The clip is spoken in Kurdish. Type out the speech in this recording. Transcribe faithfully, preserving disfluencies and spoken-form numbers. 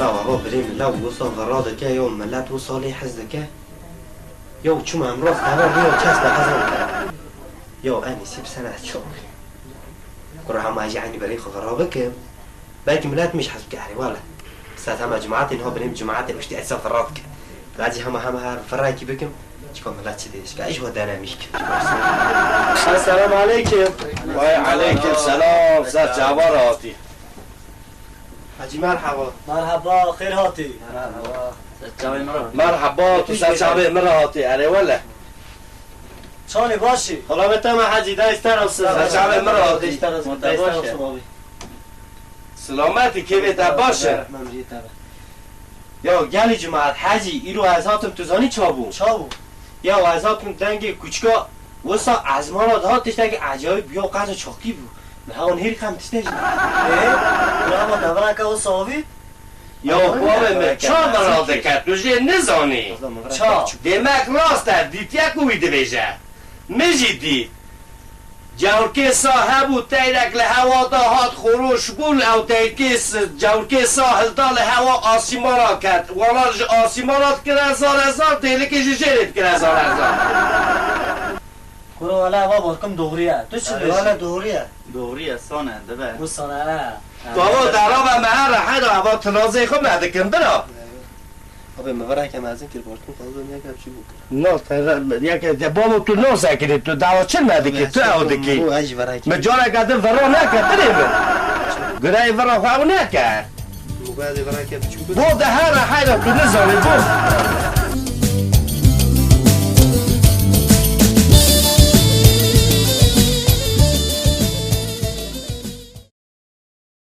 La baba, birê min la wisa vira dike, ya milet wisa lê hez dike. Ya çima em rast heval rûya kes de hez nake. Ya en iyisi bi sene ez çawa bikim? Kura hema jî eynî berê xwe vira bikim. Belkî milet min jî hez bike, erê wele. Sed hema cemaetê niha birê min cemaetê piştî ez vira dike. Ez jî hema hema her virekî bikim. Çika milet çi dê? Çika ez jî we denemîş kim. Esselamu aleykum. Wey aleykum selam. Ser çava re hatî. Hacî, merhaba. Merhaba, xêr hatî. Merhaba. Ser çavê min re. Merhaba, tu ser çavê min re hatî. Erê wele. Çawa lê, baş î? Xelameta me Hacî, dayê, ser û ser. Ser çavê min re hatî. Dayê, ser û ser. Silametî, kêfê te baş e? Rehmet jê te be. Ya gelî cemaet, Hecî, îro ez hatim, tu zanî ça bû? Ça bû? Ya ez hatim dengê kuçika, wisa ezmana dihat, tiştekî ecayîb, ya qezo çakî bû. Min hewa nêrî xem tiştê jî. Ê, bravo, te vireke wisa avî? Ya bavê min, ça vira dike, tu jê nizanî? Ça? Demek rast e, dîtiye ku wî dibêje. Min jî dît. Cewrkê sa hebû, teyrek li hewa da hat, xweroş bûn, ew teyrkê s-, cewrkê sa hilda li hewa asîmana ket. Walan ji asîmana dikire zare zar, têlikê ji jêrê dikire zare zar. Kuro, wele eva borkim doğru ye. Tu çi dibêjî? Wele doğru ye. Doğru ye, sane, dibe. Bu sane, he. Bavo, derabe me here heda, eva tinazê xwe me dikin bira. Abi, me vereke mezin kir, borkim xwe zor niyeke çi bû kir. No, te re-, yeke, te bavo, tu no sekirî, tu dawa çi me dikî, tu ew dikî. Min careke din vira neke, dirê min. Gureyê vira xwe ew neke. Bo de here heyra tu nizanî, bo.